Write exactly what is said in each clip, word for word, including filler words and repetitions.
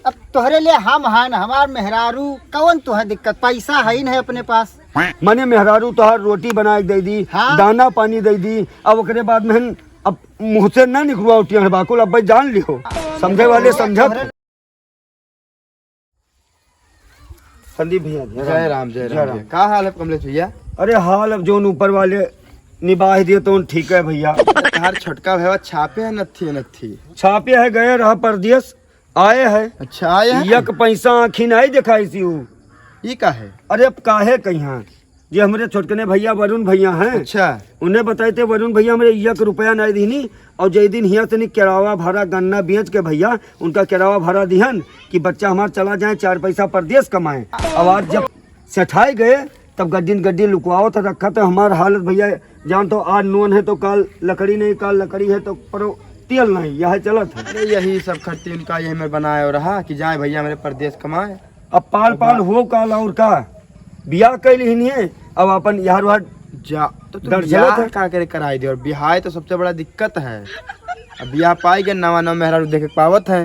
अब तोहरे लिए हम हन, हमार मेहरारू, कौन तुहे दिक्कत? पैसा है ही नहीं अपने पास। मने मेहरारू तोहार रोटी बनाए के दे दी, हाँ। दाना पानी दे दी, अब ओकरे बाद में अब मुँह से ना निकलवा उठिया है बाकुल, अब भाई जान लिहो, समझे वाले समझत। संदीप भैया, जय राम, जय राम, जय राम। का हाल है कमलेश भैया? अरे हाल अब जोन ऊपर वाले निबाह दिए तो ठीक है भैया। तोहार छोटका भैया छापे है नथी नथी। छापे है, गए रहा परदेस, आए है। अच्छा, आए हैं? यक पैसा आँखी नाहीं देखाइसी ऊ। ई का है? अरे अब काहे कहिया, जे हमरे छोटकने भैया वरुण भैया हैं। अच्छा। उन्हें बताए थे वरुण भैया हमरे यक रुपया नाहीं दीनी, और जय दिन हियाँ से नी किरावा भाड़ा गन्ना बेच के भैया उनका किरावा भाड़ा दिहन कि बच्चा हमार चला जाए चार पैसा परदेस कमाए। अब आज जब सेठाई गए तब गड्डिन गड्डी लुकवावत रखा तो हमार हालत भैया जान तो आज नून है तो काल लकड़ी नहीं, काल लकड़ी है तो परो तेल नहीं, यह चलत है। अरे यही सब खर्ची उनका यही में बनाए हो रहा कि जाए भैया मेरे परदेस कमाए। अब पाल अब पाल बा- हो काल और का, बियाह कैली ही नहीं है, अब अपन यार वार जा तो तू दर्द बियाह झेलत है। का करे कराई दे, और बियाह तो सबसे बड़ा दिक्कत है। अब बियाह पाई गए नवा नवा मेहरारू देखे के पावत है,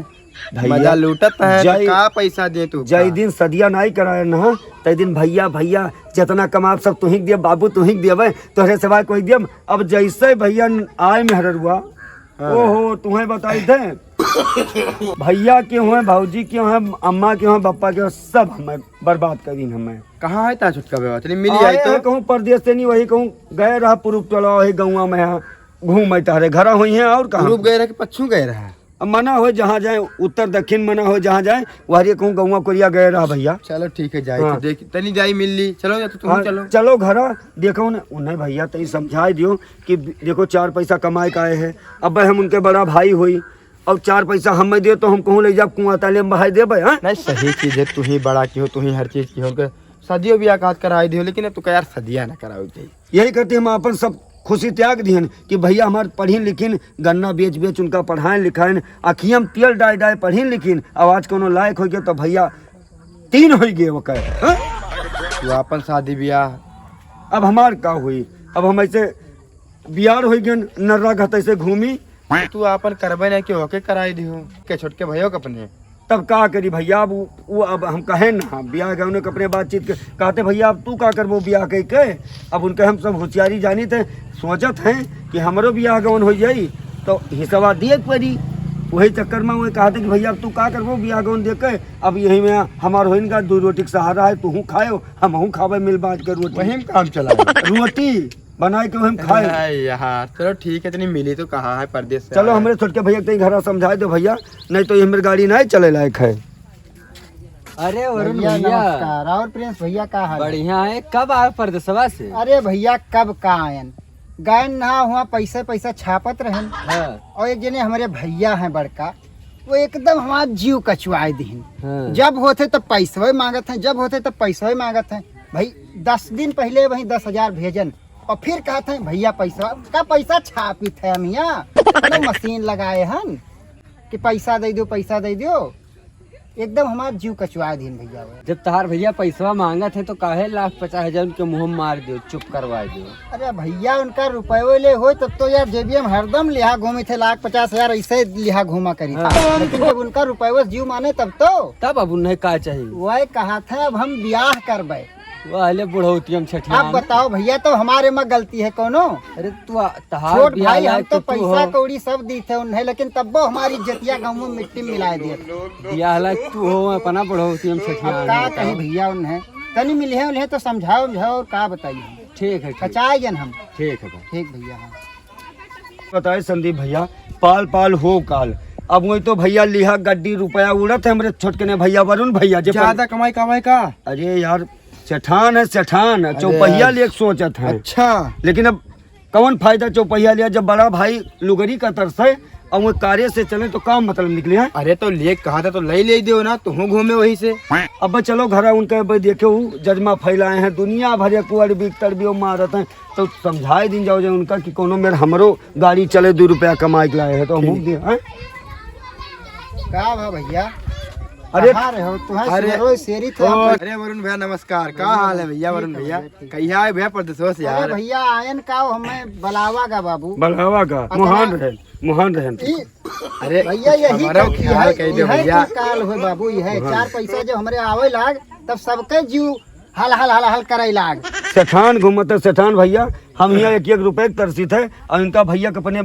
भैया, मजा लूटत है, तो जय- का पैसा दे तू जय का? दिन सदिया नाई कराए ना, तय दिन भैया, भैया, जितना कमाब सब तुहीं के दियब, बाबू तुहीं के दियब, तोहरे सिवाय कोई दियब। अब जैसे भैया आए मेहररुआ, हाँ। ओहो, तुम्हें बताई थे, भैया के हुए, भौजी के हुए, अम्मा के हुए, बप्पा के हुए, सब हमें बर्बाद कर दीन हमें। कहाँ है ता छोटका बेवा? तनी मिल आए आई तो। है कहूँ परदेस से नहीं, वही कहूँ गए रहा पुरुप टोला, वही गौवा में यहाँ घूम आई तारे, घरा हुई है और कहाँ? पुरुप गए रहा कि पच्छू गए रहा? अब मना हो जहाँ जाए, उत्तर दक्षिण मना हो जहाँ जाए, वहरे कहूँ गौवा कोरिया गए रहा भैया। चलो ठीक है, जाए हाँ। तो देख, तनी जाई मिल ली, चलो या तो तुम हाँ, चलो। चलो घरा, देखो न, उन्हें भैया तई समझाए दियो कि देखो चार पैसा कमाए का आए है, अब हम उनके बड़ा भाई होई, अब चार पैसा हमें दियो तो हम कहूँ ले जाब कुआं ताले हम बहाई देबे, हाँ? नहीं, सही चीज है, तू ही बड़ा की हो, तू ही हर चीज की हो, उनके सदियों बियाह काज कराई दियो, लेकिन अब तू का यार सदिया ना कराओ चाहिए। यही करते हम अपन सब खुशी त्याग दिहन कि भैया हमार पढ़िन लिखिन, गन्ना बेच बेच उनका पढ़ाइन लिखाइन, अखियम तेल डाय डाय पढ़िन लिखिन, अब आज कोनो लायक हो गया तो भैया तीन हो गए ओकर, हाँ? तू अपन शादी बियाह। अब हमार का हुई? अब हम ऐसे बियार हो गए, नर्रा घत ऐसे घूमी। तू अपन करबे नहीं कि ओके कराई दिहो, के छोटके भैया के अपने। तब का करी भैया, अब उ, उ, अब हम कहें ना, बियाह गौन के अपने बातचीत के, कहते भैया अब तू का करबो बियाह कइ के? अब उनके हम सब होशियारी जानी थे, सोचत हैं कि हमरो बियाह गौन हो जाई, तो हिस्सा दिए के पड़ी। वही चक्कर में वही कहते कि भैया अब तू का करबो बियाह गौन दे के, अब यही में हमार होइन का दो रोटी के सहारा है, तू हूँ खायो, हम हूँ खावे मिल बांट के रोटी। वही में काम चला। रोटी बनाए के हम खाए। अरे यार, चलो ठीक है, इतनी मिली तो कहाँ है परदेस से चलो आए। हमरे छोटके भैया के तई घरा समझाए दो भैया, नहीं तो ये मेरे गाड़ी नहीं चले लायक है। अरे वरुण भैया, भैया। नमस्कार। और प्रिंस भैया का हाल है? बढ़िया है। कब आए परदेसवा से? अरे भैया कब का आयन, गायन ना हुआ, पैसे पैसा छापत रहन। हाँ। और एक जने हमरे भैया हैं बड़का, वो एकदम हमार जीव कचुआए दिहिन। हाँ। जब होते तो पैसवे मांगत हैं, जब होते तो पैसवे मांगत हैं। भाई दस दिन पहले वहीं दस हजार भेजन, और फिर कहत हैं, "भैया, पैसा का पैसा छापित है हम यहाँ, मतलब मशीन लगाए हन कि पैसा दे दो, पैसा दे दो।" एकदम हमार जीव कचुआ दिन भैया वो। जब तहार भैया पैसवा मांगत है तो काहे लाख पचास हजार उनके मुंह में मार दो, चुप करवा दो। अरे भैया, उनका रुपये ले हो तब तो यार जेबिया में हरदम लिहा घूमी थे, लाख पचास हजार ऐसे लिहा घूमा करी था। हाँ। लेकिन जब उनका रुपये जीव माने तब तो। तब अब उन्हें का चाहिए? वही कहा था, अब हम ब्याह करबे। वाह, ले बुढ़ौती हम छठियान। अब बताओ भैया, तो हमारे में गलती है कोनो? अरे तू आ, तहार छोट बियाह भाई, हम लायक तो तो तू पैसा हो। कौड़ी सब दी थे उन्हें, लेकिन तब्बो हमारी इज्जतिया गाँव में मिट्टी में मिला दिए। बियाह लायक तू हो, अपना बुढ़ौती हम अब छठियान का है, कही बताओ। भैया उन्हें, तनी मिले उन्हें तो समझाओ, समझाओ और का बताइए हम। ठीक है, ठीक। कचाए जन हम। ठीक है भाई। ठीक भैया, हाँ। बताए संदीप भैया, पाल पाल हो काल। अब वही तो भैया लिहा गड्डी रुपया उड़त है हमरे छोटकने भैया वरुण भैया जे पर ज्यादा कमाई कमाई का? अरे यार, सेठान है सेठान, अरे चौपहिया यार। लिए सोचत है। अच्छा। लेकिन अब कौन फायदा चौपहिया लिया जब बड़ा भाई लुगरी का तरस है और वो कार्य से चले तो काम मतलब निकले हैं। अरे तो लिए कहा था तो ले ले दियो ना, तू घूमे वही से। अब चलो घर उनके अब देखे हूँ जजमा फैलाए हैं, दुनिया भर कुआर बिक तड़बियो मारत हैं, तो समझाए दिन जाओ जे उनका कि कोनो मेर हमरो गाड़ी चले, दो रुपया कमाए के लाए है तो हम ठीक। दे, हैं? का भा भैया? अरे, कहाँ रहे हो? तुम्हारे अरे, सुअरो शेरी थे ओ, आप। अरे वरुण भैया नमस्कार, का बढ़िया, हाल है भैया ठीक वरुण है भैया, भैया? ठीक। कहिया आए भैया परदेसवा से अरे यार? भैया आयन का हमें बलावा गा बाबू। बलावा गा, अतना मोहान रहे। महान रहन। ई, अरे, भैया, यही हमारा तो, ख्याल यही, कह दे यही भैया। तो काल हो बाबू, यही हाँ। चार पैसा जब हमरे आवे लाग, तब सबके जीव हल, हल, हल, हल करे लाग। सेठान घूमत है, सेठान भैया, हम हियाँ एक एक रुपये के तरसित है, और इनका भैया के अपने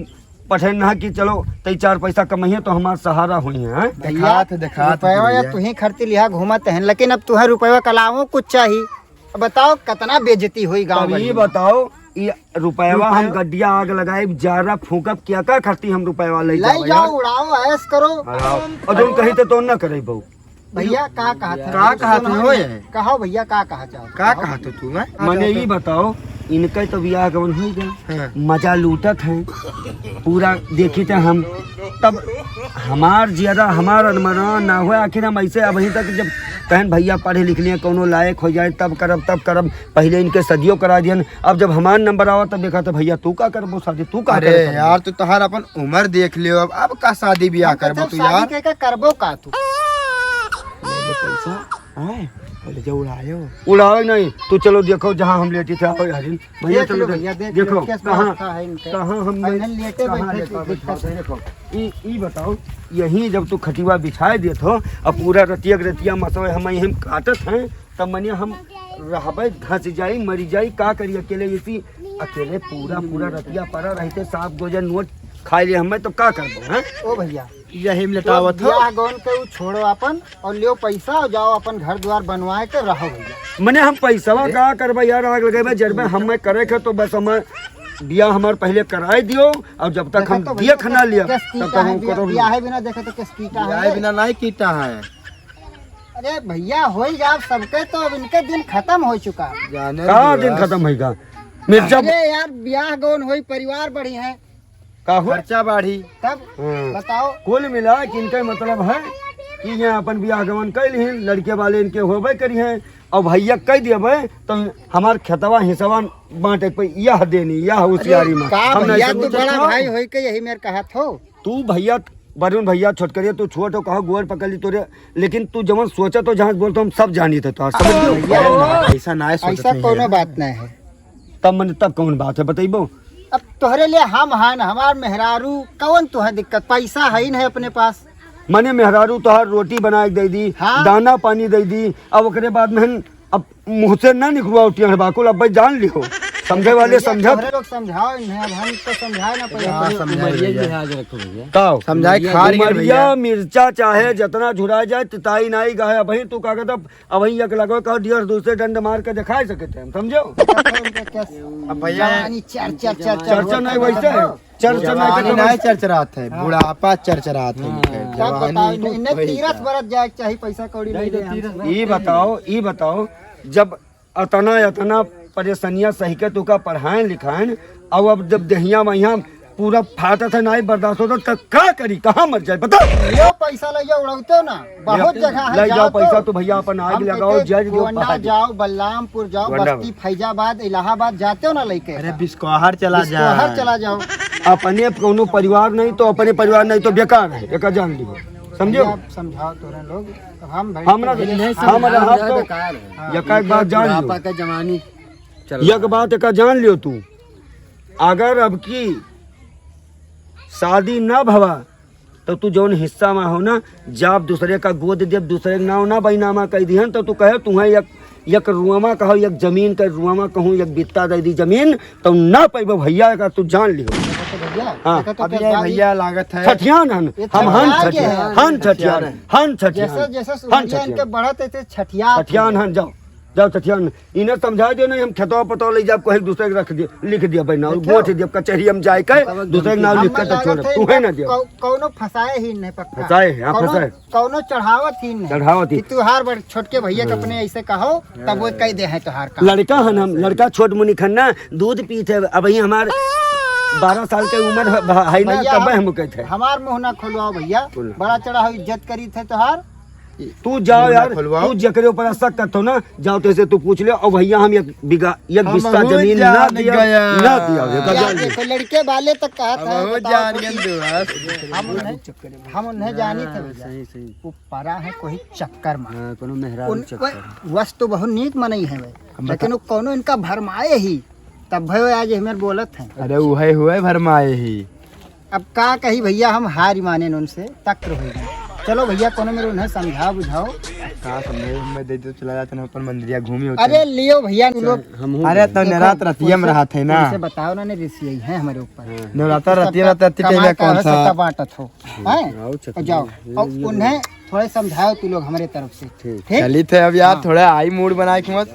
पठे ना कि चलो, तई चार पैसा कमाइए तो हमार सहारा हुई है, हैं? भैया, देखात है, देखात है रुपया या भैया। तुही खर्ची लिहा घूमत हैं, लेकिन अब तुहे रुपया कलाओ कुछ चाहिए। अब बताओ, कितना बेइज्जती हुई गाँव तब भर ये में। बताओ, ये रुपयवा हम रुपया गड्डिया आग लगाइब, जारा फूकब, क्या का करती हम रुपयवा ले ले जाओ जाओ, यार। उड़ाओ, ऐश करो। हाँ, और जोन कही थे तो ना करे बहू। भैया, का कहा था? का कहा था, ओए? कहो भैया, का कहा चाहो? का कहो। कहा था तू, मैं? मने ई बताओ, इनके तो बियाह गवन हुई गए, हाँ। मजा लूटत हैं, पूरा देखी थे हम, तब हमार जियरा, हमार अनमना ना हुआ, आखिर हम ऐसे अबहीं तक जब कहन भैया पढ़े लिख लिए, कौनो लायक हो जाए, तब करब, तब करब, पहिले इनके सदियों करा दियन। अब जब हमार नंबर आवा, तब देखा तो भैया, तू का करबो शादी, तू का अरे करे करबो? यार, तू तोहार अपन उम्र देख लियो, अब, अब का शादी ब्याह हम करबो कहते तू शादी यार? के का करबो का तू? ले ले पैसा, आए, बोले जो उड़ायो। उड़ावे नहीं, तू चलो देखो जहाँ हम लेटी थे, आओ यार, भैया देख चलो लो देख, भैया, देख लो, देखो, किस कहाँ, व्यवस्था है इनके। कहाँ हम पहले लेटे कहाँ बैठे लेटा थे, बैठा दिक्कत थे, है। देखो, ई, ई बताओ, यहीं जब तू खटिवा बिछाए देत हो, अब पूरा रतिया के रतिया मसवे हम यहीं काटत हैं, तब मने हम रहबे, धंस जाई, मरी जाई, का करी अकेले, इसी अकेले पूरा, पूरा रतिया पड़ा रहते, साफ गोजर नोट खाए ले हमें, तो का करबो, हैं? ओ भैया, यही में जो लेटावत हो। बियाह गौन के उ छोड़ो अपन, और लियो पैसा और जाओ अपन घर द्वार बनवाए के रहो भैया। मने हम पैसवा का करबे यार, आग लगेबे, जरबे, हमें करे के तो बस हमें बियाह हमार पहले कराए दियो, और जब तक देखो हम तो भैया, देख ना लिया, किस तब तक कीटा है हम बिया-, करो बियाह है बिना देखे तो किस कीटा है बियाह ये? बिना नहीं कीटा है। अरे भैया, होई जाब सबके, तो अब इनके दिन खत्म हो चुका। जाने का दो दिन यार। खत्म होई का? मिर्जा अरे यार, ब्याह गौन होई, परिवार बढ़ी है। का हो? खर्चा बढ़ी। तब हाँ। बताओ। कुल मिला के इनका मतलब है कि ये अपन ब्याह गवन कर लिहिन, लड़के वाले इनके होबे करी हैं, और भैया कह दिए भाई, तो हमार खेतवा हिस्सवा बांटे पे यह देनी, यह होशियारी अरे, में। का हम नहीं भैया, समझ तू बड़ा सकते हो। भाई होई के यही मेरे कहा थो। तू भैया, वरुण भैया, छोटकरिया, तू छोट हो, कहो गोड़ पकड़ ली तोरे, लेकिन तू जवन सोचत हो, जहाँ बोलत हो, हम सब जानी थे तोहार, समझ लो? भैया, ऐसा ना है, सोचत ऐसा नहीं कोनो है। बात नहीं है। तब मने, तब कौन बात है, बतइबो? अब तोहरे लिए हम हन, हमार मेहरारू, कौन तुहे दिक्कत? पैसा है ही नहीं अपने पास। मने मेहरारू तोहार रोटी बनाए के दे दी, हाँ। दाना पानी दे दी, अब ओकरे बाद में अब मुँह से ना निकलवाओ टियाड़ बाकुल, अब भाई जान लियो। समझे वाले भैया, समझत। तोहरे लोग समझाओ इन्हें, अब हम तो समझाए ना पाए। हाँ, समझाए उमरिया भैया। लिहाज रखो भैया। का हो? समझाए उमरिया खा रही है उमरिया, भैया। मिर्चा चाहे जितना झुरा जाए, तिताई नाई गाय। अब भाई तू का कहता, अब भाई एक लगो का डियर दूसरे डंड मार के दिखाए सकते हैं, समझो? अब भैया जवानी चर, चर, चर, चर चर्चा होता नहीं है। वैसे है। चर्चा नहीं जवानी करते नहीं बस। चर्च रहा था, हाँ। बुढ़ापा चर्च रहा था हाँ। इनके। तब जवानी बताओ, तो इन्हें वही तीरथ था। बरत जाए के चाही, पैसा कौड़ी नहीं नहीं तो दे तीरथ हमसे। बरत ई नहीं। बताओ, ई बताओ, जब अतना, अतना परेशानियां सही के तुका पढ़ाएं लिखाएं, और अब जब देहिया महिया पूरा फाटत है, नाई बर्दाश्त होता, तो का करी, कहाँ मर जाए, बताओ। यो पैसा ले जाओ, उड़ाते हो ना, बहुत ले, जगह है, ले जाओ जाओ पैसा, तो। तो भैया अपन आग हम लगाओ, कहते जज दो गोंडा बाहर। जाओ, बलरामपुर जाओ, गोंडा बस्ती, फैजाबाद, इलाहाबाद जाते हो ना लेके। अरे बिस्कोहर चला जा। बिस्कोहर चला जाओ। अपने कौनो परिवार नहीं तो, अपने परिवार नहीं तो बेकार है, एक जान लियो, समझो? भैया, आप समझाओ तोरे लोग, तो हम भाई हम ना, तो भैया हम समझाओ, रहा तो बेकार है। हाँ। एक एक बात जान लियो। बुढ़ापा का जवानी चल रहा है। एक बात एक जान लियो तू, अगर अब की शादी ना भवा, तो तू जौन हिस्सा में हो ना, जाब दूसरे का गोद देब, दूसरे के नाव ना बैनामा कह दिहन, तो तू कहे, "तुम्हें एक, एक रुआमा कहो, एक जमीन का रुआमा कहूँ, एक बित्ता दे दी जमीन, तो ना पैबो भैया, का तू जान लियो।" देखो तो भैया, हाँ। देखो तो अभी क्या ये गाली। भैया लागत है। छठियान हन, ये हम हन छठियान छठियान, के हैं। हन छठियान, हन छठियान, जैसे, जैसे हन उमरिया छठियान। इनके बढ़त है, तो छठियान छठियान है। हन, जाओ, जाओ छठियान। इन्हें समझा दियो नहीं, हम खेतवा पतवा ले जाब, कहीं दूसरे के रख दियो, लिख दिया भाई नाव, देखो। गोठ दिया, कचहरी हम जाए के, दूसरे के नाव हम लिख के तो लागत छोड़, है तू है ना दियो। कौ-, कौनो फंसाए ही नहीं पक्का। फंसाए है, हाँ, कौनो, फंसाए। कौनो चढ़ावत ही नहीं। चढ़ावत ही। कि तुहार बड़ छोटके भैया के हाँ। अपने ऐसे कहो, तब वो कह दे है तुहार काम। लड़का है ना, लड़का छोट मुनिक है ना, दूध पीत है, अब ही हमार बारह साल के उम्र है, है ना, भैया, तब हम कहते हैं। हमार मुंह ना खोलवाओ भैया, बोलो। बड़ा चढ़ा हो इज्जत करी थे तुहार। तू जाओ मुंह ना यार, खोलवाओ। तू जेकरे ऊपर शक करत हो ना, जाओ तो ऐसे तू पूछ ले, और भैया हम एक बीघा, एक हम बिस्सा बहुत जमीन ना जान दिया, गया। ना दिया, बेटा, भैया जान दे। देखो, लड़के वाले तक कहा हम था, बहुत बताओ जान तो गए कि तू, हाँ। हम उन्हें, हम उन्हें जानी थे हाँ, भैया। सही, सही। वो परा है कोई चक्कर में। हाँ, कोनो मेहरारू उन-, चक्कर। वो वस तो बहुत नीक मनई है वे, हम बता- लेकिन वो कोनो इनका भरमाए ही, तब भाई आज हमें बोलत हैं। अरे उहे हुए भरमाए ही। अब का कही भइया, हम हार माने उनसे, तक्र होइ गए। चलो भइया, कोनो मेरे उन्हें समझाओ बुझाओ। का समझाई, हम दे दे चला जाते ना अपन मंदिरिया घूमी होते। अरे लियो भइया, तू लोग। अरे तो नवरात्र रतिया में रहत है ना। उनसे बताओ ना, ने रिसियाई है हमरे ऊपर। नवरात्र रतिया, रतिया, रतिया में कौन सा? बांटत हो, हैं? आओ चक्कर जाओ। और उन्हें थोड़े समझाओ तू लोग हमरे तरफ से। ठीक। चलित है अब यार, हाँ। थोड़ा आई मूड बनाए के मत।